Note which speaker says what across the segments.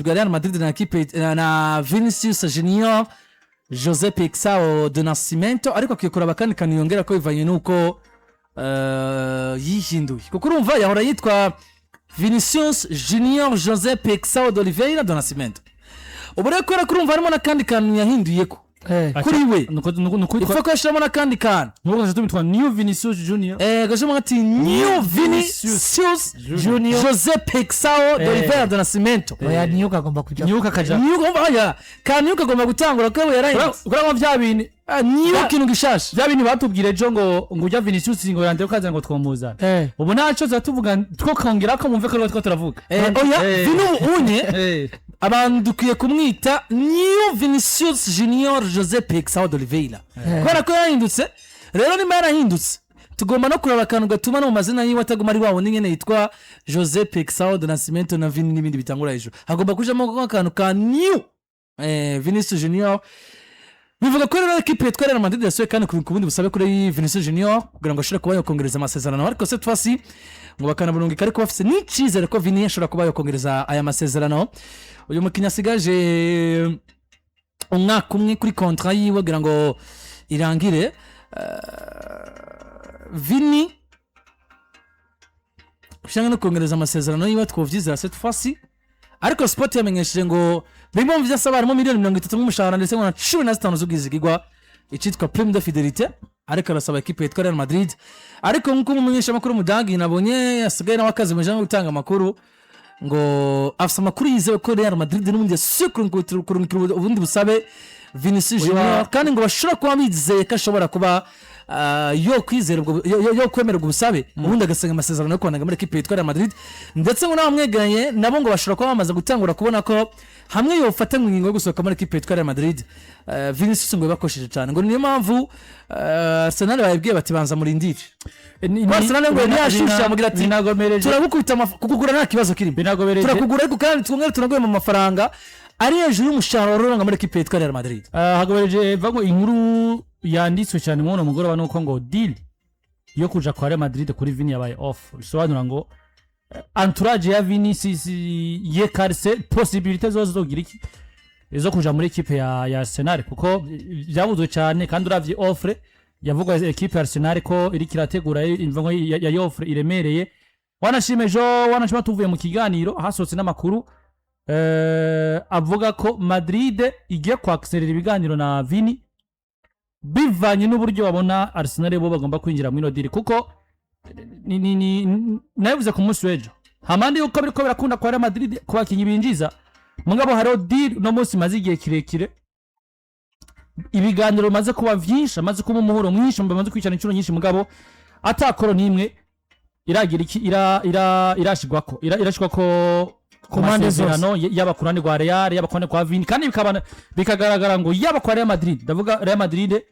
Speaker 1: Bwa Real Madrid na équipe na Vinicius Junior Jose Pexao de Nascimento, ariko akwiye kuraba akandi kantu yongera ko bivanye n'uko yihinduye, kuko urumva yahora yitwa Vinicius Junior Jose Pexao de Oliveira do Nascimento. Ubu rero kubera ko urumva harimo n'akandi kantu yahinduye ko kuri we
Speaker 2: nuko
Speaker 1: ipfa ko yashyiramo n'akandi kantu.
Speaker 2: Nuko tumitwa New Vinicius Junior.
Speaker 1: Gashemo ati New Vinicius
Speaker 2: Junior.
Speaker 1: Jose Pexao de Oliveira do Nascimento.
Speaker 3: Oya, niyo kagomba kuja.
Speaker 2: New kakaja.
Speaker 1: New oya, ka New kagomba gutangura ko yarahindutse.
Speaker 2: Kuramo vya bintu.
Speaker 1: Ah, New kintu gishasha.
Speaker 2: Vya bintu batubwira ejo ngo ujya Vinicius ngo yandere kaza ngo twomuzana. Ubu ntaco tuba tuvuga two kongera ko mumve ko ariho two turavuga.
Speaker 1: Oya. Vini ubu unye abantu dukwiye kumwita New Vinicius Junior Jose Pexao de Oliveira kubera ko yarahindutse. Rero nimba yarahindutse, tugomba no kureba akantu gatuma no mu mazina yiwe ataguma ari wa wundi nyene yitwa Jose Pexao de Nascimento na Vini n'ibindi bitangura hejuru. Hagomba kujamo akantu ka New Vinicius Junior. Bivuga ko rero ekipe yitwa Real Madrid yasuye kandi ku bundi busabe kuri Vinicius Junior kugira ngo ashobore kuba yakongereza amasezerano, ariko cette fois-ci ngo bakanaburungika ariko bafise n'icyizere ko Vini ashobora kuba yakongereza aya masezerano. Uyu mukinnyi asigaje umwaka umwe kuri contrat yiwe kugira ngo irangire. Vini ushange no kongereza amasezerano yiwe twovyizera cette fois-ci, ariko Sport yamenyesheje ngo bimwe mu vyo asaba harimo miliyoni 30 nk'umushahara, ndetse ngo na 15 z'ubwizigirwa, icitwa prime de fidélité, ariko arasaba ekipe yitwa Real Madrid. Ariko nk'uko umumenyeshamakuru Mudagi nabonye asigaye nawe akazi mu bijanye no gutanga amakuru, ngo afise amakuru yizewe ko Real Madrid n'ubundi yasubiye kurungikira ubundi busabe Vinicius Junior, kandi ngo bashobora kuba bizeye ko ashobora kuba yo kwizera yo kwemera ubwo busabe, ubundi agasinya amasezerano yo kubanaga muri ekipe yitwa Real Madrid. Ndetse ngo n'abamwegeranye nabo ngo bashobora kuba bamaze gutangura kubona ko hamwe yofata mu ngingo yo gusohoka muri ekipe yitwa Real Madrid, Vinicius ngo bibakosheje cyane, ngo niyo mpamvu Arsenal bayibwiye bati: "Banza murindire." Ko Arsenal ngo yari yashushe, amubwira ati:
Speaker 2: Binagomereje.
Speaker 1: "Turagukubita kukugura nta kibazo kirimo."
Speaker 2: Binagomereje.
Speaker 1: "Turakugura, ariko kandi twongere tunaguhe mu mafaranga ari hejuru y'umushahara waruranga muri ekipe yitwa Real Madrid."
Speaker 2: Hagomereje va ngo inkuru yanditswe cyane muri uno mugoroba nuko ngo deal yo kuja kwa Real Madrid kuri Vini yabaye off, bisobanura ngo entourage ya Vini si yekarse possibilité zose zo kugira iki zo kuja muri équipe ya Arsenal, kuko byavuzwe cyane. Kandi uravye offre yavugwa équipe ya Arsenal ko iriko irategura imva ngo ya offre iremereye. Wanashima ejo, wanashima tuvuye mu kiganiro, hasohotse n'amakuru avuga ko Madrid igiye kwakiserera ibiganiro na Vini bivanye n'uburyo babona Arsenal bo bagomba kwinjira muri ino deal, kuko ni nabivuze ku munsi w'ejo hamande yuko biriko birakunda kwa Real Madrid ku bakinyi binjiza, mugabo hariho deal uno munsi imaze igihe kirekire, ibiganiro bimaze kuba vyinshi, amaze kuba umuhuro mwinshi, bamaze kwicara inshuro nyinshi, mugabo atakoro n'imwe iragira iki ira ira irashigwako irashigwako
Speaker 3: ku mpande zose.
Speaker 2: Masezerano, yaba ku ruhande rwa Real, yaba ku ruhande rwa Vini. Kandi bikaba bikagaragara ngo yaba kwa Real Madrid, ndavuga Real Madrid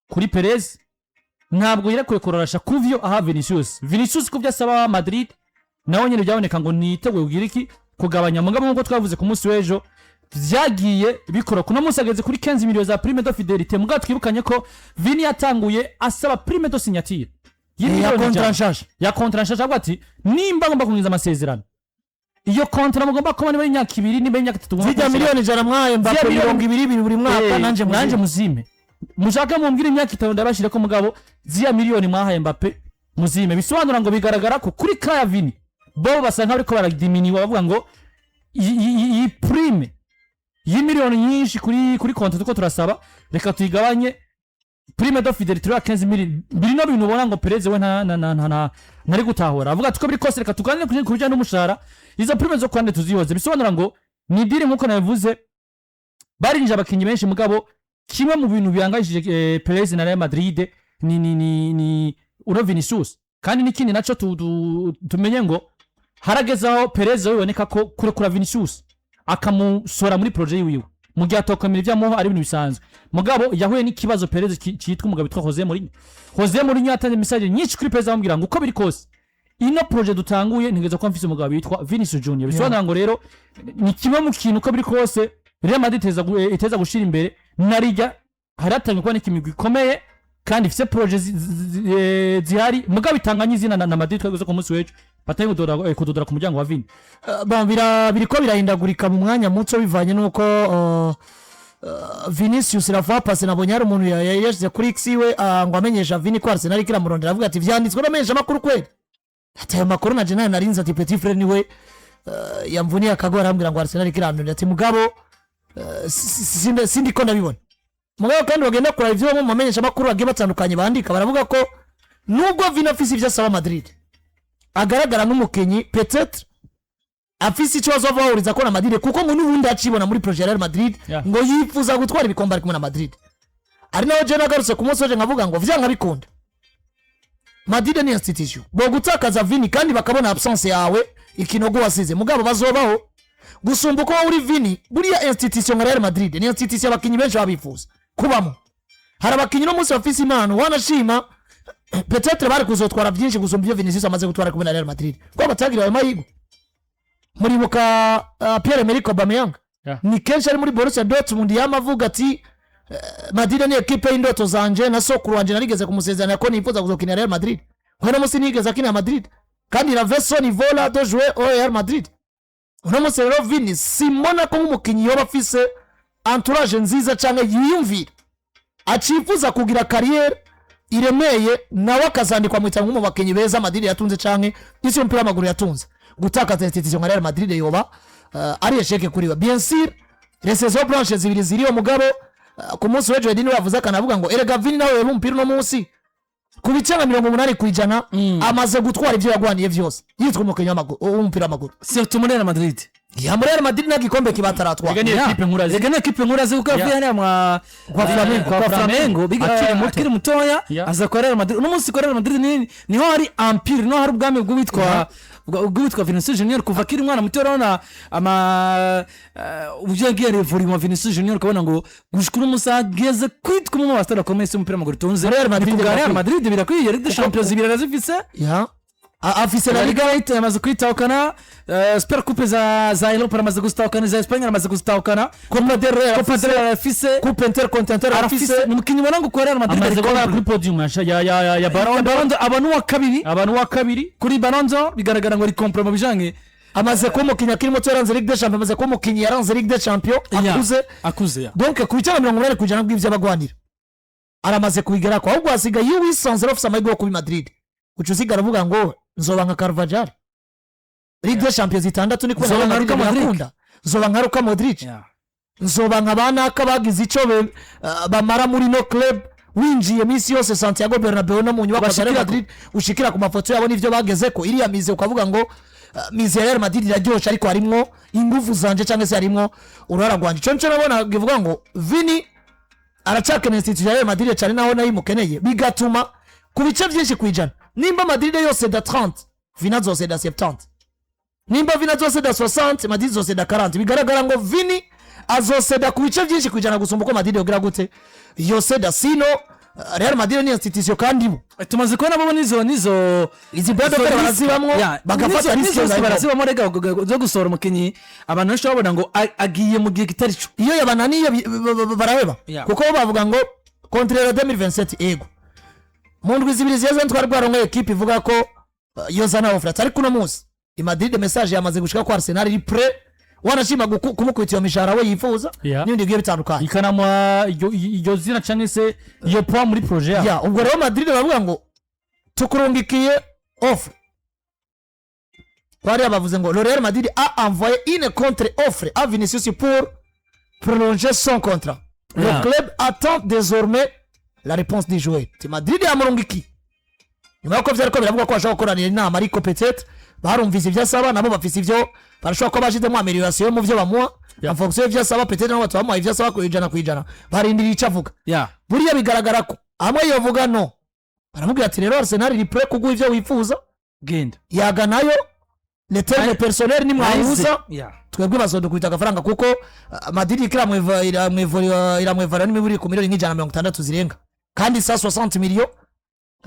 Speaker 2: kuri Perez, ntabwo yerekuye kurorasha kuvyo aha Vinicius kuvyo asaba Madrid, nawe nyene byaboneka ngo niteguye kugira iki kugabanya. Mugabo nkuko twavuze ku munsi w'ejo, vyagiye bikora kuno munsi ageze kuri 15 millions za prime de fidélité. Mugabo twibukanye ko Vini yatanguye asaba prime de signature
Speaker 3: ya
Speaker 2: y'imiliyoni
Speaker 3: contrat
Speaker 2: 100.
Speaker 3: Nshasha.
Speaker 2: Ya contrat nshasha, avuga ati: "Nimba ngomba kungiza amasezerano, iyo contrat mugomba kuba niba ari imyaka 2, niba ari imyaka 3, mugomba
Speaker 3: zijya
Speaker 2: kunshyira-
Speaker 3: miliyoni 100 mwaye Mbappe
Speaker 2: Ziriya miliyoni-
Speaker 3: 22 buri mwaka, nanje
Speaker 2: nanje
Speaker 3: muzime.
Speaker 2: Muzime mushake mumbwire imyaka 5 ndabashire ko, mugabo ziya miliyoni mwahaye Mbappe muzime." Bisobanura ngo bigaragara ko kuri kaya Vini bo basa nkaho bariko baradiminiwa, bavuga ngo iyi prime y'imiliyoni nyinshi kuri konti tuko turasaba, reka tuyigabanye, prime de fidélité ya 15 miliyoni. Biri no bintu ubona ngo Perez we nta na na na ntari gutahura, avuga ati: "Ko biri kose reka tuganire ku bijyanye n'umushahara, izo prime zo kwande tuzihoze." Bisobanura ngo ni deal, nkuko nabivuze, barinjije abakinnyi benshi, mugabo kimwe mu bintu bihangayishije Perez na Real Madrid ni uno Vinicius. Kandi n'ikindi naco tumenye ngo harageze aho Perez we biboneka ko kurekura Vinicius akamusora muri projet yiwiwe mu gihe atokomera ibyo amuha ari ibintu bisanzwe. Mugabo yahuye n'ikibazo Perez cyitwa umugabo witwa Jose Mourinho. Jose Mourinho yatanze message nyinshi kuri Perez amubwira ngo uko biri kose ino projet dutanguye ntigeze kuba mfise umugabo witwa Vinicius Junior. Bisobanura ngo rero ni kimwe mu kintu uko biri kose Real Madrid iteza gushira imbere narijya haratangiye kuboneka imigwi ikomeye kandi ifise projet zihari, mugabo itanganye izina na Madrid. Twaguze ku munsi w'ejo Batari kudodora ku muryango wa Vini.
Speaker 3: Bon, biriko birahindagurika mu mwanya muto bivanye n'uko Vinicius Rafa pase nabonye hari umuntu yashyize kuri X iwe, ngo amenyesha Vini ko Arsenal iriko iramurondera, avuga ati vyanditswe n'amenyesha amakuru kweli, ati ayo makuru na Jenali narinzi, ati petit frère niwe yamvuniye akago arambwira ngo Arsenal iriko iramurondera, ati mugabo sindiko ndabibona. Mugabo kandi bagenda kuraba ivyo bamwe mu bamenyesha amakuru bagiye batandukanye bandika, baravuga ko nubwo Vini afise ivyo asaba Madrid, agaragara nk'umukinyi peut-être afise icyo bazova bahuriza ko na Madrid, kuko ngo n'ubundi acibona muri projet ya Real Madrid, ngo yifuza gutwara ibikombe ari kumwe na Madrid. Ari naho je nagarutse ku munsi w'ejo nkavuga ngo vyanga bikunda Madrid ni institution, bo gutakaza Vini kandi bakabona absence yawe, ikinogo wasize, mugabo bazobaho gusumba uko wowe uri Vini. Buriya institution nka Real Madrid ni institution abakinyi benshi baba bifuza kubamo. Hari abakinyi no munsi bafise impano, wanashima peut-être bari kuzotwara byinshi gusumba ibyo Vinicius amaze gutwara kumwe na Real Madrid, kuko batagiriwe ayo mahirwe. Muribuka Pierre Emerick Aubameyang? Ni kenshi ari muri Borussia Dortmund yama avuga ati Madrid ni ekipe y'indoto zanje, na sokuru wanje narigeze kumusezeranya ko nifuza kuzokinira Real Madrid. Uno munsi nigeze akinira Madrid kandi il avait son niveau là de jouer au Real Madrid. Uno munsi rero Vini simbona ko nk'umukinyi yoba afise entourage nziza canke yiyumvira acifuza kugira carrière iremeye, nawe akazandikwa mu itanga mu bakinyi beza Madrid yatunze canke isi y'umupira w'amaguru yatunze. Gutakaza institution nka Real Madrid yoba ari échec kuri we. Bien sûr, les saisons blanches zibiri ziriyo, mugabo ku munsi w'ejo Edini yavuze akanavuga ngo erega Vini nawe yeba umupira uno munsi ku bice nka 80% amaze gutwara ibyo yagwaniye vyose yitwa umukinnyi w'umupira w'amaguru.
Speaker 1: Surtout muri Real Madrid.
Speaker 3: Ya, muri Real Madrid nta gikombe kiba ataratwara.
Speaker 2: Erega ni ekipe nkuru azi.
Speaker 1: Rega ni ekipe nkuru azi, kuko yavuye hariya
Speaker 3: Kwa Flamengo.
Speaker 1: kwa Flamengo
Speaker 2: Akiri muto.
Speaker 1: akiri mutoya, aza kwa Real Madrid. Uno munsi kwa Real Madrid niho hari empire, niho hari ubwami bw'uwitwa Vinicius Junior kuva akiri umwana muto. Urabona ama uburyo yagiye revurima Vinicius Junior, ukabona ngo gushika uno munsi ageze kwitwa umwe mu basitari bakomeye isi y'umupira w'amaguru tunze.
Speaker 3: Muri Real Madrid
Speaker 1: Ni kubwa Real
Speaker 3: birakwiye.
Speaker 1: Madrid birakwiye. Ligue des Champions zibiri arazifise.
Speaker 3: Ya, afise
Speaker 1: La
Speaker 3: La Liga.
Speaker 1: Liga yamaze kwitahukana, Super Coupe za Europe aramaze guzitahukana, za Espagne aramaze kuzitahukana.
Speaker 3: Copa del Rey.
Speaker 1: Copa del Rey arafise.
Speaker 3: Coupe Intercontinental.
Speaker 1: Arafise.
Speaker 3: Arafise.
Speaker 1: Ni umukinnyi ubona ngo kwa Real Madrid
Speaker 2: Amaze
Speaker 1: ari
Speaker 2: guhora
Speaker 1: complet.
Speaker 2: kuri podium ya Ballon d'Or.
Speaker 1: Ballon d'Or, aba n'uwa kabiri.
Speaker 2: Abantu wa kabiri.
Speaker 1: Kuri Ballon d'Or bigaragara ngo ari complet mu bijanye
Speaker 3: Amaze kuba umukinnyi akiri muto yaranze Ligue des Champions, amaze kuba umukinnyi yaranze Ligue des Champions akuze.
Speaker 1: Akuze, ya.
Speaker 3: Donc ku bice nka 80% bw'ibyo abagwanira aramaze kubigerako, ahubwo hasigaye iyo wisanze ufise amahirwe yo kuba i Madrid, uca usigara uvuga ngo nzoba nka Carvajal, Ligue des Champions zitandatu ni kubona
Speaker 1: Nzoba nka
Speaker 3: Real Madrid
Speaker 1: Luka Modric.
Speaker 3: birakunda, nzoba nka Luka Modric, nzoba nka banaka bagize icyo bamara muri no club. Winjiye minsi yose Santiago Bernabeu no mu nyubako za Real
Speaker 1: Bashikirako.
Speaker 3: Madrid, ushikira ku mafoto yabo n'ivyo bageze ko iriya musée, ukavuga ngo musée ya Real Madrid iraryoshe, ariko harimwo ingufu zanje cyangwa se harimwo uruhara rwanje. Ico nico nabona bivuga ngo Vini aracakeneye institution ya Real Madrid cyane, naho nayo imukeneye, bigatuma ku bice byinshi kwijana nimba Madrid yose da 30, Vini azose da 70, nimba Vini azose da 60, Madrid zose da 40. Bigaragara ngo Vini azoseda ku bice byinshi kwijana gusumba uko Madrid yogira gute yoseda. Sino Real Madrid ni institution kandi bo
Speaker 1: Tumaze kubona bo nizo
Speaker 3: izi bras de
Speaker 1: izo
Speaker 3: fer
Speaker 1: risk-
Speaker 3: barazibamwo,
Speaker 1: Ya,
Speaker 3: bagafata
Speaker 1: nizo
Speaker 3: risque
Speaker 1: nizo
Speaker 3: za
Speaker 1: barazibamo rega zo gusohora umukinnyi, abantu benshi babona ngo agiye mu gihe kitari cyo.
Speaker 3: Iyo yabananiye baraheba, kuko bo bavuga ngo contrat ya 2027. Ego, mu ndwi 2 ziheze twari bwaronka ekipe ivuga ko yozana offre, ariko uno munsi i Madrid message yamaze gushika ko Arsenal iri prêt, wanashima kumukubita iyo mishahara we yifuza n'ibindi bigiye bitandukanye.
Speaker 2: Ikanamuha iryo zina cyangwa se iyo poids muri projet yabo.
Speaker 3: Ya, ubwo rero Madrid baravuga ngo tukurungikiye offre. Kwariya bavuze ngo le Real Madrid a envoyé une contre-offre à Vinicius pour prolonger son contrat. Le club attend désormais la réponse du joueur. Ti Madrid yamurungikiye nyuma yuko vyariko biravuga ko bashobora gukoranira inama, ariko peut-être barumvise ivyo asaba, nabo bafise ivyo barashobora kuba bashizemo amélioration mu vyo bamuha en fonction y'ivyo asaba. Peut-être nabo batabamuha ivyo asaba ku 100%, barindiriye ico avuga. Buriya bigaragara ko hamwe yovuga no, baramubwira ati rero Arsenal iri prêt kuguha ivyo wifuza.
Speaker 1: Genda.
Speaker 3: Yaga nayo les termes personnels nimwahuza, twebwe bazodukubita agafaranga, kuko Madrid iramwevara n'imiburi ku miliyoni nka 160 zirenga, kandi 160 miliyo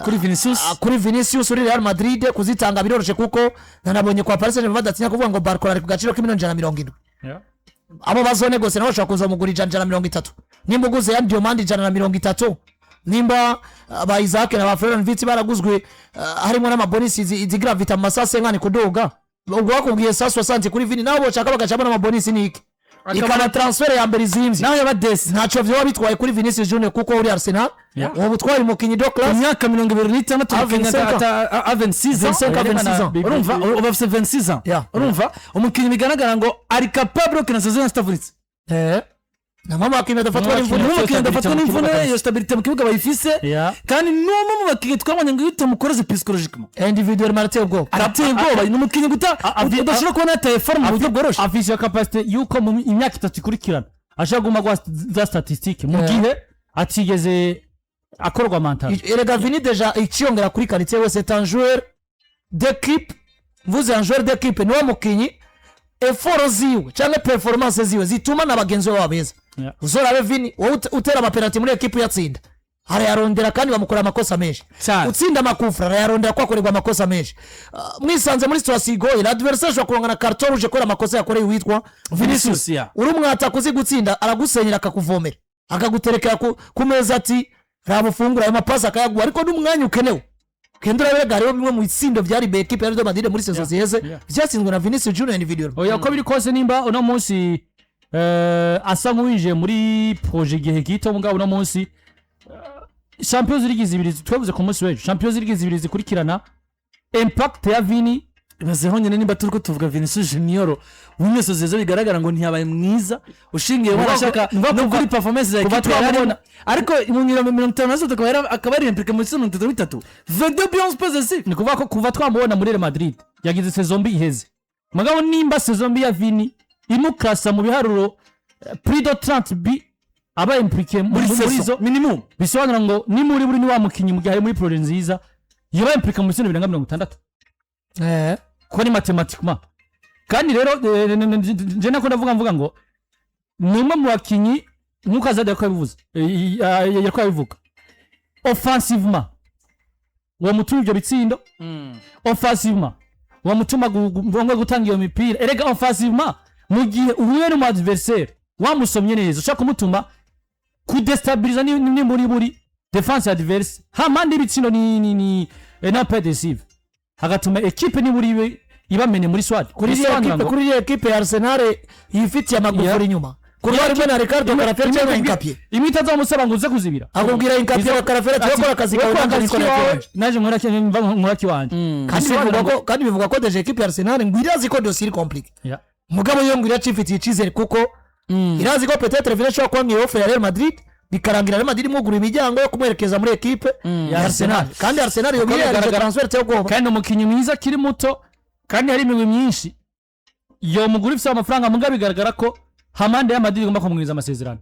Speaker 1: kuri Vinicius.
Speaker 3: Kuri Vinicius uri Real Madrid kuzitanga biroroshe, kuko nanabonye kwa Paris Saint-Germain badatinya kuvuga ngo Barcola ari ku gaciro k'imiliyoni 170. Abo bazonegose nabo bashobora kuza mugura 130. Nimba uguze ya Diomande 130, Nimba ba Isak na ba Florian Wirtz baraguzwe, harimo n'ama bonus izi gravita mu ma 150 kuduga, ubwo bakubwiye 160 kuri Vini, nabo boshaka bagacamo n'ama bonus, niki ikaba transfert ya mbere izimvye.
Speaker 1: Nawe yaba desi.
Speaker 3: Ntacyo vyoba bitwaye kuri Vinicius Junior, kuko uri Arsenal uwo butwara umukinyi de
Speaker 1: Ku
Speaker 3: classe.
Speaker 1: myaka 26,
Speaker 3: À
Speaker 1: umukinnyi
Speaker 3: 25 ans.
Speaker 1: À 26 ans.
Speaker 3: 25 à 26 ans.
Speaker 1: Urumva, uba afite 26 ans. Urumva, umukinnyi bigaragara ngo ari capable yo gukina saison yose atavunitse.
Speaker 3: Namwe abakinnyi badafatwa
Speaker 2: N'umukinnyi
Speaker 3: n'imvune.
Speaker 1: Ni umukinnyi
Speaker 2: stabilité
Speaker 1: adafatwa
Speaker 2: mu kibuga
Speaker 1: n'imvune.
Speaker 2: kabisa.
Speaker 1: Iyo stabilité mu kibuga bayifise. Kandi ni umwe mu bakinnyi twabonye ngo iyo utamukoreze psychologiquement,
Speaker 3: Individuellement arateye ubwoba.
Speaker 1: Arateye ubwoba. Ni umukinnyi guta udashobora kubona yataye forme mu buryo bworoshye.
Speaker 2: Afise iyo capacité yuko mu imyaka 3 ikurikirana ashobora kuguma guha za statistiques mu gihe atigeze akorwa mental.
Speaker 3: Erega Vini déjà iciyongera kuri qualité we, c'est un joueur d'équipe. Mvuze un joueur d'équipe, niwe mukinyi effort ziwe cyangwa performance ziwe zituma na bagenzi be baba beza. Uzorabe Vini, wowe utera ama penalty muri ekipe uyatsinda, arayarondera kandi bamukorera amakosa menshi.
Speaker 1: Cyane.
Speaker 3: Utsinda amakufra, arayarondera ko akorerwa amakosa menshi. Mwisanze muri situation igoye, l'adversaire ashobora kurongana carton rouge kubera amakosa yakoreye uwitwa Vinicius.
Speaker 1: Vinicius, yeah.
Speaker 3: Uri umwataka uzi gutsinda, aragusenyera, akakuvomera, akaguterekera ku meza ati raba ufungura, ayo mapasi akayaguha, ariko n'umwanya ukenewe. Kenda urabega, hariho bimwe mu bitsindo byari be ekipe ya Real Madrid muri saison ziheze byatsinzwe na Vinicius Junior individuel.
Speaker 2: Oya, uko biri kose, nimba uno munsi asa nk'uwinjiye muri projet igihe gito, mugabo uno munsi Champions League zibiri, twavuze ku munsi w'ejo, Champions League zibiri zikurikirana, impact ya Vini.
Speaker 1: Ibazeho nyine, nimba turi ko tuvuga Vinicius Junior w'ingeso ziza, bigaragara ngo ntiyabaye mwiza ushingiye warashaka no kuri performance za
Speaker 2: kuva
Speaker 1: ekipe yari arimo.
Speaker 2: twamubona.
Speaker 1: Ariko mu 53 akaba yari impliqué muri 33, 22 buts possessifs.
Speaker 2: Ni kuvuga ko kuva twamubona muri Real Madrid yagize saison mbi iheze, mugabo nimba saison mbi ya Vini imukasa mu biharuro plus de 30 buts aba impliqué
Speaker 1: muri
Speaker 2: muri
Speaker 1: saison
Speaker 2: zo
Speaker 1: minimum,
Speaker 2: bisobanura ngo ni muri buri ni wa mukinyi mu gihe ari muri projet nziza yoba impliqué mu bitsindo birenga 60, kuko ni mathématiquement. Kandi rero nje nako ndavuga mvuga ngo ni umwe mu bakinyi, nk'uko Azad yariko yabivuze, yariko yabivuga, offensivement wamutuma ibyo bitsindo, offensivement wamutuma ngombwa gutanga iyo mipira. Erega offensivement, mu gihe uhuye n'umu adversaire wamusomye neza, ushaka kumutuma kudestabiliza ni muri buri défense adverse hamande ibitsindo ni na pas décisive, hagatuma ekipe niburi ibe ibamene muri swad.
Speaker 3: Kuri iriya ekipe, kuri iriya ekipe ya Arsenal yifitiye amagufuri inyuma, kuri harimo na Ricardo Calafiori cyangwa Hincapié.
Speaker 2: Imwe itazamusaba ngo uze kuzibira.
Speaker 3: Akubwira Hincapié na Calafiori ati bakora akazi kawe,
Speaker 2: Wakora
Speaker 3: nanjye
Speaker 2: akazi
Speaker 3: nikora
Speaker 2: kiwawe,
Speaker 3: akiwanje.
Speaker 2: Naje nkora kiwanje.
Speaker 3: Kandi bivugwa ko déjà ekipe ya Arsenal ngo irazi ko dossier iri compliqué. Mugabo yo ngo iracifitiye icyizere, kuko irazi ko peut-être Vini ashobora kuba mu offre ya Real Madrid, bikarangira Real Madrid imwugura imiryango yo kumwerekeza muri ekipe ya Arsenal. Kandi Arsenal iyo miliyari transfert yo ubwoba.
Speaker 2: Kandi umukinnyi mwiza akiri muto, kandi hari imigwi myinshi yomugura ifite amafaranga, muga bigaragara ko hamande ya Madrid igomba kumwiza amasezerano.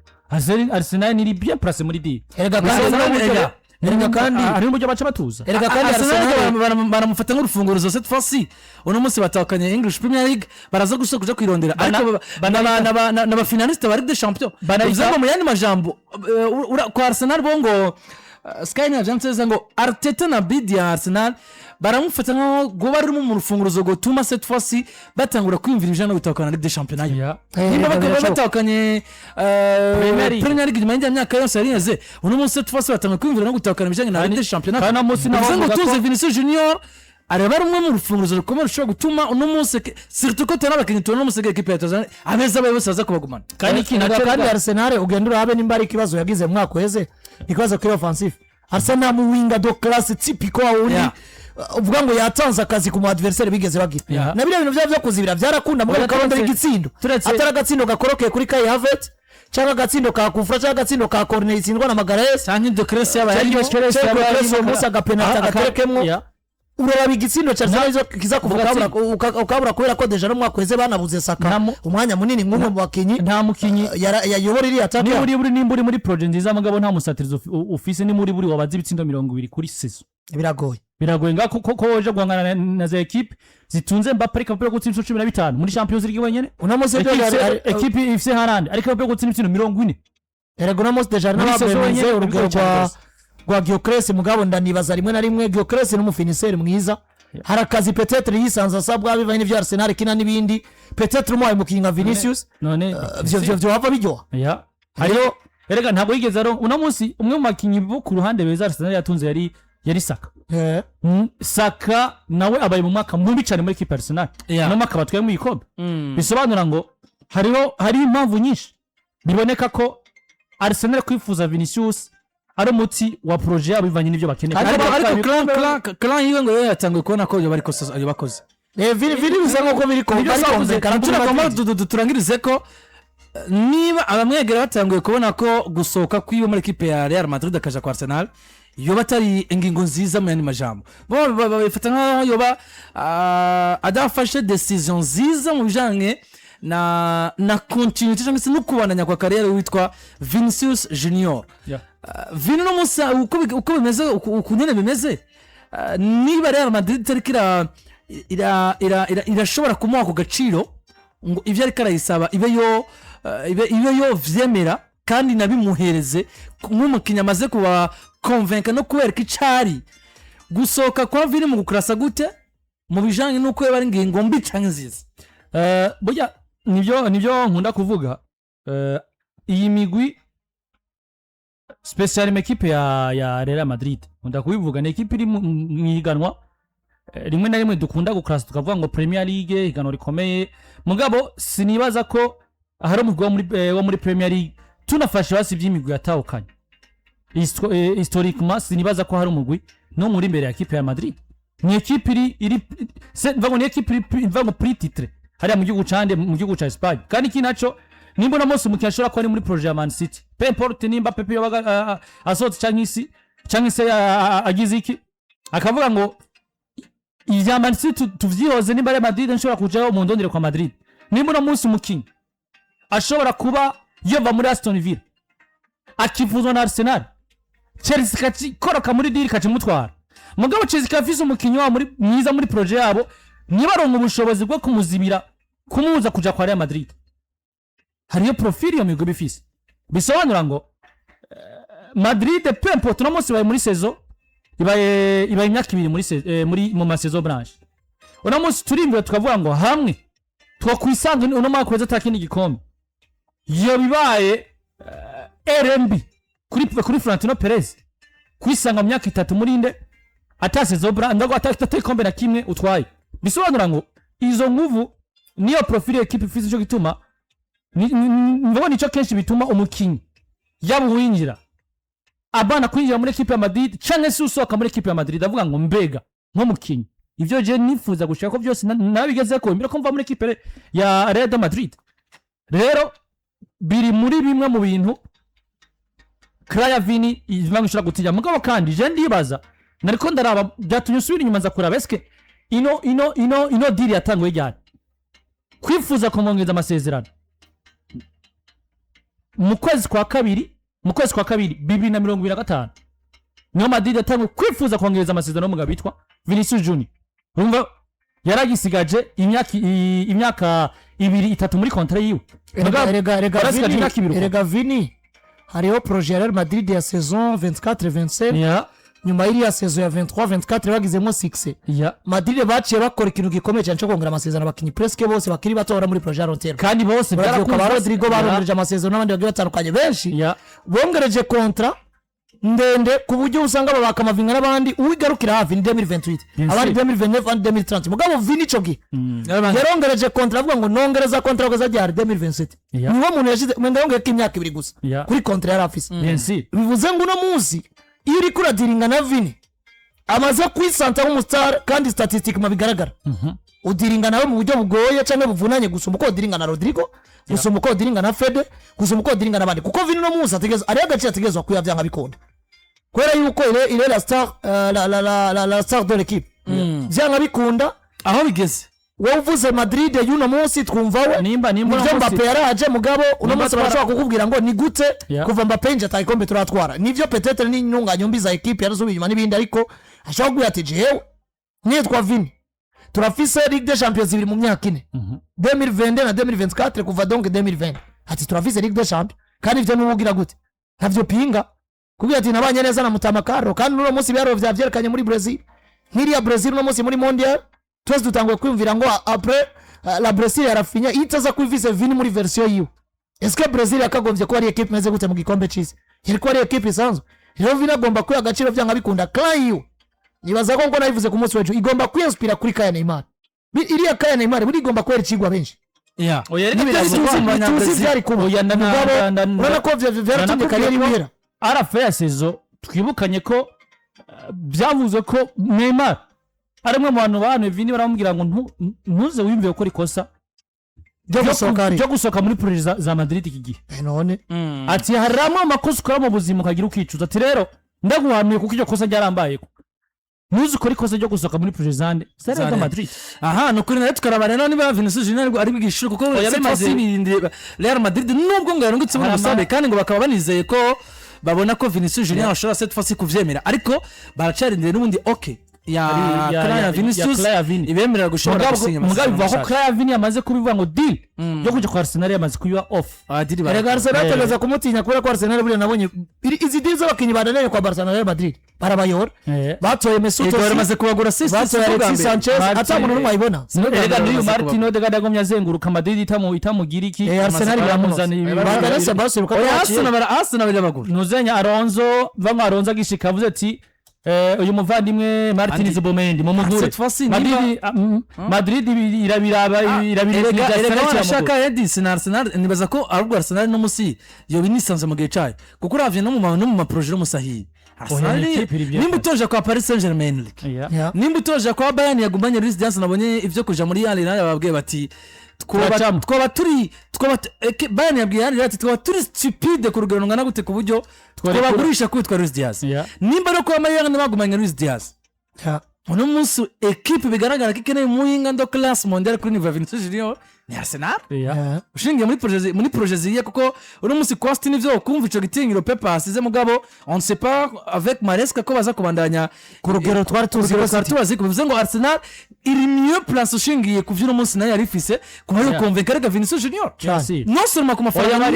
Speaker 2: Arsenal niri bien placé muri deal.
Speaker 3: Erega kandi erega kandi
Speaker 2: Hari n'uburyo baca batuza.
Speaker 3: Erega kandi
Speaker 1: Arsenal
Speaker 3: Arsenal
Speaker 1: baramufata nk'urufunguruzo. Cette fois-ci, uno munsi batahukanye English Premier League, baraza gusa kuja kwirondera, ariko n'aba finaliste ba Ligue des Champions. Bivuze ngo mu yandi majambo, kwa Arsenal bo ngo Sky News vyanditse ngo Arteta na bid ya Arsenal baramufata nkaho goba rurimo mu rufunguruzo gutuma cette fois-ci batangura kwiyumvira ibijanye no gutahukana Ligue des Champions nayo. Nimba
Speaker 3: Erega
Speaker 1: bakaba
Speaker 3: birashoboka.
Speaker 1: batahukanye
Speaker 2: Premier League.
Speaker 1: Premier League nyuma y'indi myaka yose yari, uno munsi cette fois-ci batangura kwiyumvira no gutahukana ibijanye na Ligue des Champions.
Speaker 2: Kandi uno munsi nabo
Speaker 1: Bivuze ngo
Speaker 2: bavuga ko
Speaker 1: tuze Vinicius Junior areba ari umwe mu rufunguruzo rukomeye rushobora gutuma uno munsi, surtout ko tubona abakinnyi, tubona uno munsi ekipe ya Tanzania abeza bayo bose baza kubagumana.
Speaker 2: Kandi ikintu
Speaker 3: Erega
Speaker 2: nacyo
Speaker 3: kandi Arsenal, ugenda urabe nimba ari ikibazo yagize mu mwaka uheze, ikibazo kuri offensive. Arsenal nta muwinga de classe typique wa wundi uvuga ngo yatanze akazi ku mu adversaire bigeze bagira. Na biriya bintu byaba byo kuzibira byarakunda, mugabo
Speaker 2: Oya,
Speaker 3: ukarondera igitsindo atari agatsindo gakorokeye kuri Kai Havertz, cyangwa agatsindo ka kufra, cyangwa agatsindo ka corner itsindwa na Magalhaes,
Speaker 1: cyangwa Gyökeres yaba
Speaker 2: Cyangwa
Speaker 1: yarimo.
Speaker 2: Gyökeres
Speaker 3: cyangwa
Speaker 2: yaba
Speaker 3: Gyökeres uwo
Speaker 2: yarimo.
Speaker 3: munsi agapenalty agaterekemwo. Uraraba igitsindo cya Arsenal izo kiza kuva,
Speaker 2: Ugatsinda.
Speaker 3: ukabura kubera ko déjà no mu mwaka uheze banabuze Saka umwanya munini nk'umwe mu bakinyi
Speaker 2: Nta mukinyi
Speaker 3: yayobora iriya attaque.
Speaker 2: Niba uri buri, nimba uri muri projet nziza, mugabo nta musatirizo ufise, ni muri buri wabaza ibitsindo 20 kuri saison,
Speaker 3: Biragoye.
Speaker 2: Biragoye nga ko woje guhangana na za ekipe zitunze Mbappe, ariko capable yo gutsinda ibitsindo 15 muri Champions League wenyene.
Speaker 3: Uno munsi
Speaker 2: Ekipe ifise Haaland ariko capable yo gutsinda ibitsindo 40
Speaker 3: Erega uno munsi déjà hari
Speaker 2: muri saison
Speaker 3: n'ababwemeze
Speaker 2: wenyene,
Speaker 3: urugero
Speaker 2: bigoye cyane
Speaker 3: rwa
Speaker 2: rwose.
Speaker 3: rwa Gyökeres. Mugabo ndanibaza rimwe na rimwe, Gyökeres ni umu finisseur mwiza, hari akazi peut-être yisanze asabwa bivanye n'ibyo Arsenal ikina n'ibindi. Peut-être umuhaye umukinnyi nka Vinicius,
Speaker 2: None
Speaker 3: vyo vyohava biryoha.
Speaker 2: Hariho Erega ntabwo yigeze aronka. Uno munsi umwe mu bakinnyi bo ku ruhande beza Arsenal yatunze yari Saka. Saka nawe abaye mu mwaka mubi cyane muri ekipe ya Arsenal. Uno mwaka batwayemo igikombe, bisobanura ngo hariho impamvu nyinshi biboneka ko Arsenal kwifuza Vinicius ari umuti wa projet yabo bivanye n'ibyo bakeneye.
Speaker 1: Ariko
Speaker 2: Ariko
Speaker 1: ariko clan yiwe ngo yo yatanguye kubona ko ibyo bari kosa ayo bakoze.
Speaker 3: Vini bisa nk'uko biri
Speaker 2: Nibyo
Speaker 3: bari
Speaker 2: twavuze.
Speaker 3: kumvikana kuri
Speaker 1: Turagomba
Speaker 3: Madrid.
Speaker 1: turangirize ko niba abamwegera batanguye kubona ko gusohoka kwiwe muri ekipe ya Real Madrid akaja kwa Arsenal yoba atari ingingo nziza. Mu yandi majambo, bo babifata nk'aho yoba adafashe décision nziza mu bijanye na continuité cyangwa se no kubandanya kwa carrière witwa Vinicius Junior. Vini uno munsi uko bimeze, uku nyene bimeze, niba Real Madrid itariko irashobora kumuha ku gaciro ngo ibyo ariko arayisaba ibe yo vyemera kandi nabimuhereze nk'umukinnyi amaze kuba convainca no kubereka icari, gusohoka kwa Vini mu gukurasa gute mu bijanye n'uko yoba ari ingingo mbi canke nziza?
Speaker 2: Burya nibyo nkunda kuvuga. Iyi migwi, spécialement équipe ya Real Madrid, nkunda kubivuga, ni équipe iri mu ihiganwa rimwe na rimwe dukunda gukarasa tukavuga ngo Premier League, ihiganwa rikomeye. Mugabo sinibaza ko hari umugwi wo muri Premier League, tunafashe basi iby'imigwi yatahukanye historiquement, sinibaza ko hari umugwi n'umwe uri imbere ya équipe ya Madrid. Ni équipe iri mva ngo ni équipe iri, mva ngo plus titrée hariya mu gihugu cande, mu gihugu ca Espagne. Kandi iki naco, nimba uno munsi umukinnyi ashobora kuba ari muri projet ya Man City, peu importe nimba Pep yobaga asohotse canke isi canke se agize iki, akavuga ngo ivya Man City tuvyihoze, nimba ari Madrid nshobora kujayo mu ndondere kwa Madrid. Nimba uno munsi umukinnyi ashobora kuba yova muri Aston Villa akivuzwa na Arsenal, Chelsea ikakikoroka muri deal ikacimutwara, mugabo Chelsea ikaba ifise umukinnyi wabo muri mwiza muri projet yabo, ntibaronke ubushobozi bwo kumuzibira kumubuza kuja kwa Real Madrid, hariyo profil iyo migwi ifise. Bisobanura ngo Madrid, peu importe, uno munsi ibaye muri saison, ibaye imyaka 2 muri mu ma saison blanche. Uno munsi turi imbere tukavuga ngo hamwe twakwisanga uno mwaka weza atakindi gikombe, iyo bibaye RMB kuri Florentino Perez kwisanga mu myaka 3 muri inde ata saison blanche, ndago ata igikombe na kimwe utwaye. Bisobanura ngo izo nguvu niyo profil équipe ifise. Ico gituma mvuga nico kenshi bituma umukinyi yaba uwinjira abana kwinjira muri équipe ya Madrid canke se usohoka muri équipe ya Madrid avuga ngo mbega nk'umukinyi ivyo je nifuza gushika ko byose nabigezeko imbere ko mva muri équipe ya Real de Madrid. Rero biri muri bimwe mu bintu Kraya Vini impamvu ishobora gutinya. Mugabo kandi je ndibaza, nariko ndaraba, byatumye usubira inyuma nza kuraba eske ino deal yatanguye ryari, kwifuza kumwongeza amasezerano mu kwezi kwa kabiri 2025 niho Madrid yatanguye kwifuza kongereza amasezerano y'umugabo witwa Vinicius Junior. Urumva yaragisigaje imyaka 2, 3 muri contrat yiwe.
Speaker 3: Erega erega erega
Speaker 2: Yarasigaje
Speaker 3: Vini,
Speaker 2: imyaka 2 uko.
Speaker 3: Erega Vini, hariho projet ya Real Madrid ya saison 24 27. Nyuma y'iriya saison ya 23 24 bagizemo 6, Madrid baciye bakora ikintu gikomeye cyane cyo kongera amasezerano abakinnyi presque bose bakiri bato bahora muri projet ya long terme.
Speaker 2: Kandi bose
Speaker 3: Urabyibuka ba
Speaker 2: byarakunze.
Speaker 3: Rodrigo barongereje amasezerano, n'abandi bagiye batandukanye benshi bongereje contrat ndende, ku buryo usanga babaka amavinga n'abandi uwigarukira hafi ni 2028,
Speaker 2: Bien
Speaker 3: abandi
Speaker 2: sûr.
Speaker 3: 2029, abandi 2030. Mugabo Vini ico gihe yarongereje contrat, avuga ngo nongereza contrat kugeza ryari? 2027. Niwo muntu yashize mwenda yongeyeko imyaka 2 gusa kuri contrat yari afise.
Speaker 2: Bien sûr.
Speaker 3: Bivuze ngo uno munsi iyo uriko uradiringa na Vini amaze kwisanta nk'umustar, kandi statistiquement bigaragara, udiringa nawe mu buryo bugoye cyangwa buvunanye gusumba uko udiringa na Rodrigo, gusumba uko udiringa na Fede, gusumba uko udiringa n'abandi, kuko Vini uno munsi ategerezwa, hariho agaciro ategerezwa kuya byanga bikunda, kubera yuko il est la star, la star de l'équipe byanga bikunda.
Speaker 1: Aho bigeze.
Speaker 3: Wowe uvuze Madrid y'uno munsi twumva we
Speaker 2: Nimba
Speaker 3: nibyo
Speaker 2: uno munsi-
Speaker 3: Mbappe yaraje, mugabo uno
Speaker 2: Nimba
Speaker 3: munsi barashobora kukubwira ngo ni gute kuva Mbappe yinjiye ata gikombe turatwara. Nivyo, peut-être n'inyunganyo mbi za équipe yarasubiye inyuma n'ibindi, ariko ashobora kubwira ati jewe nitwa Vini, turafise Ligue des Champions 2 mu myaka 4, 2022 na 2024, kuva donc 2020 ati turafise Ligue des Champions. Kandi ivyo nubugira gute, ntavyo pinga kubwira ati nabanye neza na Mutama Carlo. Kandi n'uno munsi ibiharuro vyavyerekanye muri Brazil, nk'iriya Brazil uno munsi muri Mondial, twese dutanguye kwiyumvira ngo après la Brazil ya Rafinha itaza kwivise Vini muri version yiwe. Ese Brazil yakagombye kuba ari ekipe imeze gute mu gikombe cy'isi? Yari kuba ari ekipe isanzwe. Rero Vini agomba kwiha agaciro byanga bikunda. Clan yiwe, nibaza ko, nkuko nabivuze ku munsi w'ejo, igomba kwiyinspira kuri kaya Neymar. Iriya kaya Neymar buri igomba kubera ikigwa benshi.
Speaker 2: Oya, reka
Speaker 3: Nibyo
Speaker 2: biravuga.
Speaker 3: tuzi byari kuba.
Speaker 2: Oya,
Speaker 3: Mugabo, urabona ko vyaratumye carrière yiwe ihera.
Speaker 2: Arafa ya saison, twibukanye ko byavuzwe ko Neymar ari umwe mu bantu bahanuye Vini, baramubwira ngo ntuze wiyumve gukora ikosa
Speaker 3: ryo gusohoka
Speaker 2: ryo
Speaker 3: hariya.
Speaker 2: Gusohoka muri projet za Madrid iki gihe.
Speaker 3: None
Speaker 2: Ati hari amwe mu makosa ukora mu buzima ukagira ukicuza. Ati rero ndaguhanuye kuko iryo kosa ryarambayeko, ntuze ukore ikosa ryo gusohoka muri projet zande za Real
Speaker 1: Zande.
Speaker 2: Madrid.
Speaker 1: Aha ni ukuri nayo tukaraba rero niba Vinicius Junior ari bwishuri, kuko
Speaker 2: Oya,
Speaker 1: cette fois ci birindiriye Real Madrid, nubwo ngo yarungitse
Speaker 2: Hari
Speaker 1: ubusabe, kandi ngo bakaba banizeye ko babona ko Vinicius Junior ashobora cette fois ci kuvyemera, ariko baracarindiriye n'ubundi ok ya
Speaker 2: ya
Speaker 1: Clan ya
Speaker 2: ya
Speaker 1: Vinicius
Speaker 2: Clan ya Vini.
Speaker 1: ibemerera gushobora gusinya
Speaker 2: Mugabo
Speaker 1: amasezerano
Speaker 2: bivuga ko
Speaker 1: mashasha.
Speaker 2: Clan ya Vini yamaze kubivuga ngo deal yo kujya kwa Arsenal yamaze kuba off.
Speaker 1: Ah, deal
Speaker 3: Erega Arsenal ategereza kumutinya, kubera ko Arsenal buriya nabonye izi deal z'abakinnyi bananiye kwa Barcelona na Real Madrid barabayora. Batoye Mesut
Speaker 1: Yego,
Speaker 3: Ozil,
Speaker 1: baramaze kubagura sisi.
Speaker 3: batoye Alexis Sanchez,
Speaker 2: Martin-
Speaker 3: ata muntu n'umwe ayibona.
Speaker 2: Erega n'uyu
Speaker 1: bamaze
Speaker 2: Martin Odegaard yagumye azenguruka Madrid itamugira iki.
Speaker 3: Arsenal
Speaker 2: baramuzana
Speaker 3: Batanese basubiruka ko
Speaker 1: Oya,
Speaker 3: baciye.
Speaker 1: Arsenal barabagura.
Speaker 2: Ntuzenya Alonso, bamwe Alonso agishika avuze ati uyu muvandimwe Martin
Speaker 1: Andi-
Speaker 2: Zubimendi mumugure.
Speaker 1: Cette fois-ci
Speaker 2: Madrid Madrid irabiraba, irabireba.
Speaker 1: Erega wanashaka Edis na Arsenal, nibaza ko ahubwo Arsenal no musi yoba inisanze mu gihe cayo, kuko uravye no mu ma projet no musahiye Arsenal
Speaker 2: Oya, ni ikipe iri
Speaker 1: nimba utoje kwa Paris Saint-Germain, nimba utoje kwa Bayern yagumanye Luis Diaz, nabonye ivyo kuja muri Al Hilal bababwiye bati twoba
Speaker 2: Turacamo.
Speaker 1: twoba turi twoba Bayern yabwiye Al Hilal ati twaba turi stupide ku rugero rungana gute ku buryo
Speaker 2: Tworekura.
Speaker 1: twobagurisha kwitwa Luis Diaz? Nimba no kwa Bayern bagumanye Luis Diaz, uno munsi ekipe bigaragara ko ikeneye umuhinga de classe mondiale kuri niveau ya Vinicius Junior ni Arsenal, ushingiye muri projet ziye, kuko uno munsi Costa nivyo kumva ico gitinyiro Pepe asize, mugabo on ne sait pas avec Maresca ko baza kubandanya
Speaker 3: ku rugero twari tuzi
Speaker 1: urugero
Speaker 3: ko
Speaker 1: twari
Speaker 3: City.
Speaker 1: tubazi, bivuze ngo Arsenal iri mieux placée ushingiye ku vy'uno munsi nayo yari ifise kuba yo convaincre rega Vinicius Junior, non seulement ku mafaranga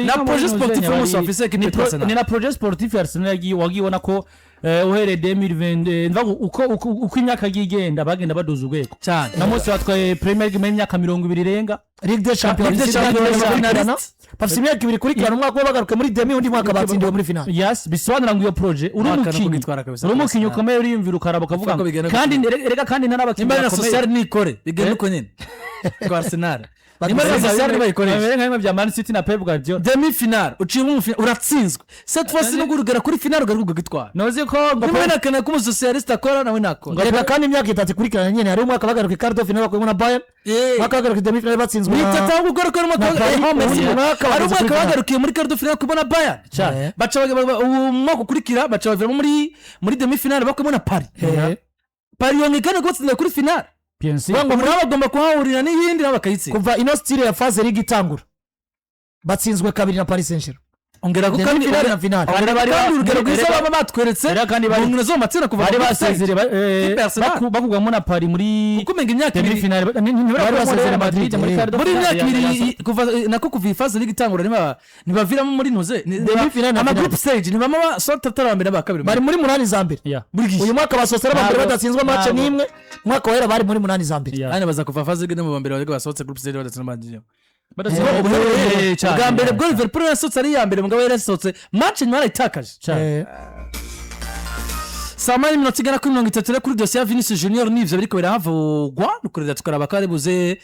Speaker 1: na projet sportif y'umunsi bafise equipe yitwa Arsenal.
Speaker 2: Ni na projet sportif ya Arsenal yagiye wagiye ubona ko uhereye 2020, mvuga uko imyaka yagiye igenda bagenda baduza urwego.
Speaker 1: Cyane.
Speaker 2: Na munsi batwaye Premier League mu myaka 20 irenga.
Speaker 3: Ligue des Champions.
Speaker 1: Ligue des
Speaker 3: Bafise imyaka
Speaker 1: Champions,
Speaker 3: ibiri bakurikirana.
Speaker 1: finaliste.
Speaker 3: Bafise imyaka 2 ikurikirana, umwaka umwe bagaruka muri demi, undi mwaka batsindiwe muri finale.
Speaker 2: Yes, bisobanura ngo iyo projet uri
Speaker 1: Mwaka no
Speaker 2: umukinnyi
Speaker 1: kugitwara kabisa
Speaker 2: uri umukinnyi
Speaker 1: Arsenal.
Speaker 2: ukomeye, uriyumvira ukaraba ukavuga
Speaker 1: Uko
Speaker 2: ngo
Speaker 1: bigenda
Speaker 2: kandi
Speaker 1: gutya.
Speaker 2: erega kandi nta n'abakinnyi
Speaker 1: Nimba ari na
Speaker 2: bakomeye.
Speaker 1: social nikore bigenda uko nyene kwa Arsenal, nimba ari na social nibayikoresha.
Speaker 2: Bamere nka bimwe bya Man City na Pep Guardiola.
Speaker 1: Demi finale uciyemo mu, uratsinzwe, cette fois ci nubwo urugera kuri finale ugaruka ugitwara.
Speaker 2: Nozi ko ngo
Speaker 1: Nimba nakana ko umusocialiste akora nawe nakora.
Speaker 3: Reka kandi imyaka 3 ikurikirana nyene, hari umwaka bagaruka quart de finale bakuyemo na Bayern, umwaka bagaruka demi finale batsinzwe na
Speaker 1: Bitatu ahubwo ugaruka ari umwaka
Speaker 3: na Paris,
Speaker 1: Messi.
Speaker 3: undi mwaka
Speaker 1: Ari
Speaker 3: bageze
Speaker 1: umwaka
Speaker 3: kuri finale.
Speaker 1: bagarukiye muri quart de finale kubona Bayern.
Speaker 2: Cyane.
Speaker 1: Baca uwo mwaka ukurikira baca baviramo muri demi finale bakuyemo na Paris. Paris yongeye kandi kubatsinda kuri finale.
Speaker 2: Bien sûr.
Speaker 1: Ngo nabo bagomba kuhahurira n'iyindi nabo bakayitsinda.
Speaker 3: Kuva ino style ya phase ligue itangura, batsinzwe kabiri na Paris Saint-Germain.
Speaker 1: Ongera ko
Speaker 3: Demi
Speaker 1: kandi
Speaker 3: finale na finale.
Speaker 1: ongera
Speaker 2: Bari
Speaker 1: kandi urugero rwiza baba batweretse
Speaker 2: Erega kandi
Speaker 1: mu nkino zo mu matsinda kuva
Speaker 2: bari
Speaker 1: mu
Speaker 2: basezere
Speaker 1: Kipe ya Arsenal.
Speaker 2: bakugwamo na Paris muri
Speaker 1: Kuko umenga imyaka
Speaker 2: demi
Speaker 1: 2
Speaker 2: finale
Speaker 3: Bari basezere
Speaker 2: Madrid
Speaker 3: Madrid,
Speaker 2: muri quart de
Speaker 1: muri
Speaker 2: finale
Speaker 1: imyaka 2 kuva nako kuva iyi phase ligue itangura ntibaviramo muri ntuze
Speaker 3: Demi finale na
Speaker 1: ama
Speaker 3: finale.
Speaker 1: group stage ntibama ba atari aba mbere n'aba kabiri.
Speaker 3: Bari muri munani za mbere.
Speaker 1: Buri gihe.
Speaker 3: Uyu mwaka basohotse ari abambere
Speaker 2: Ntabwo-
Speaker 3: badatsinzwe match
Speaker 2: ntabwo.
Speaker 3: n'imwe. Umwaka wera bari muri munani za mbere.
Speaker 1: Hano baza kuva phase ligue no mu ba mbere basohotse group stage badatsinze n'abandi.
Speaker 2: Cyane.
Speaker 1: Bwa mbere bwo Liverpool yasohotse ari iya mbere, mugabo yarasohotse match nyuma yarayitakaje. Saa 8 n'iminota igera kuri 30. Rero kuri dosiye ya Vinicius Junior n'ivyo biriko birahavugwa, nukurira tukaraba ko ari buze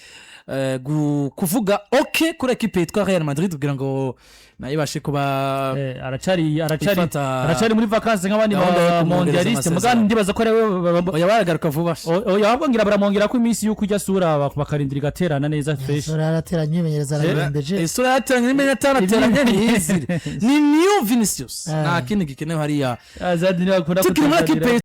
Speaker 1: kuvuga ok kuri ekipe yitwa Real Madrid kugira ngo nayo ibashe kuba
Speaker 2: Aracari
Speaker 1: ifata
Speaker 2: aracari muri vacances nk'abandi
Speaker 1: gahunda yo
Speaker 2: ba
Speaker 1: kumwongereza
Speaker 2: mondialiste
Speaker 1: amasezerano.
Speaker 2: mugandi ndibaza ko ariwe
Speaker 1: Oya, baragaruka vuba.
Speaker 2: Oya, ahubwo ngira baramwongera ko iminsi y'uko ujya sura bakarindira igaterana neza fresh.
Speaker 3: Sura yarateranye, imyimenyerezo ararembeje.
Speaker 1: Isura yateranye n'imenya atanateranye ntiyizire, ni new Vinicius, nta kindi gikenewe hariya.
Speaker 2: Azadi niwe akunda
Speaker 1: Tukiri muri
Speaker 2: kutuzanira.
Speaker 1: ekipe.